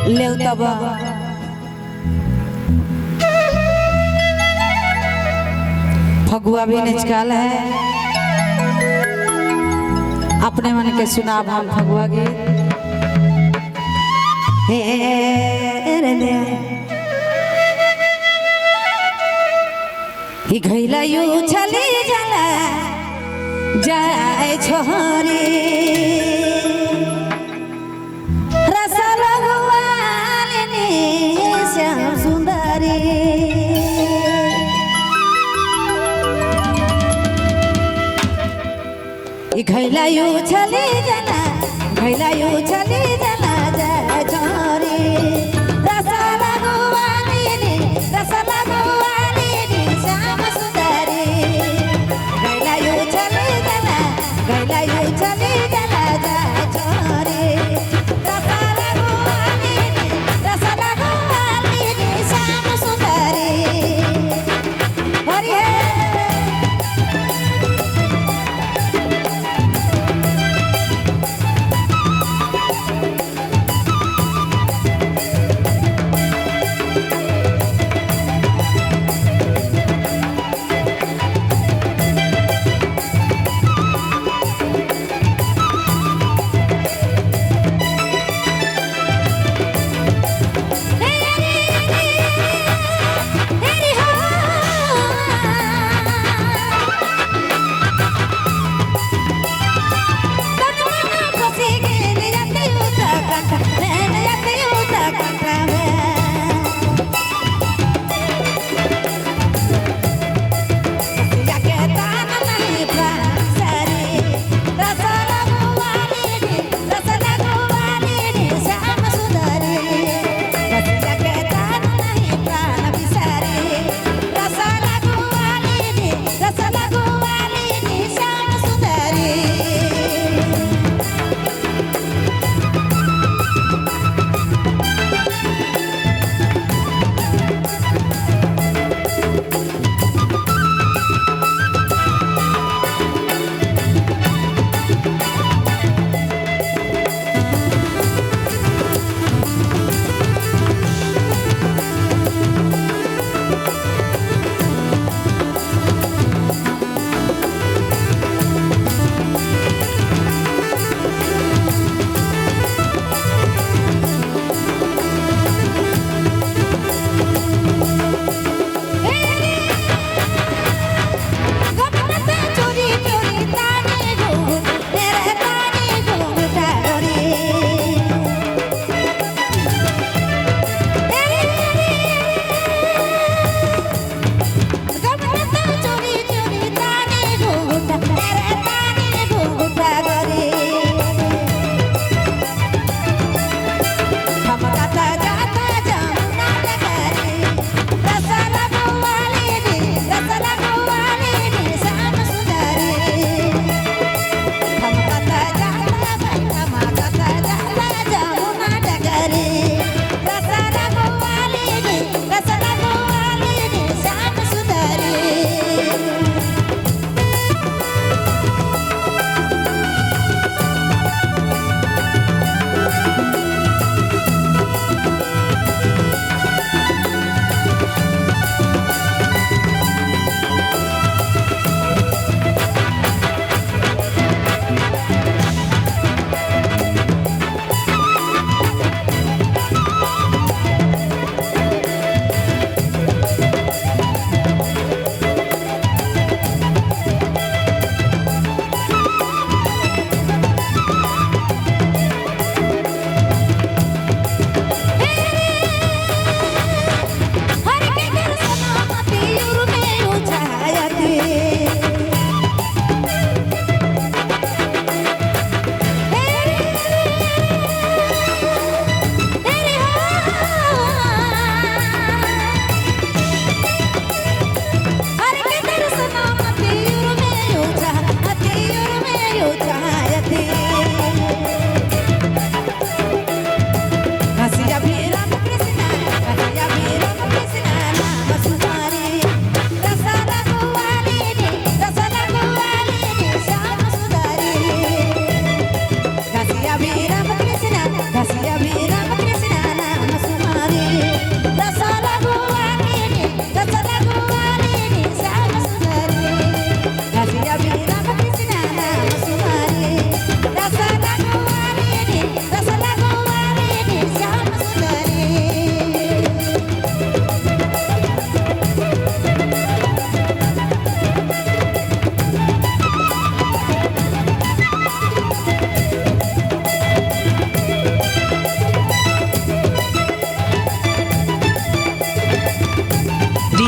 ले तब फगुआ भी निचकाल है। अपने मन के सुनाब हम फगुआ गीत। हे रे दे। ही घैला you छली जला जाय छोरी रसल गुआलिनी श्याम सुंदरी। ई घैला you छली जला घैला you छली जला जाय छोरी रसल गुआलिनी रसल गुआलिनी श्याम सुंदरी। घैला you छली जला घैला you छली जला जाय छोरी रसल गुआलिनी रसल गुआलिनी श्याम सुंदरी। हरि हे।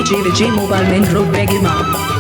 DJ Vijay Mobile Main Road, Begima.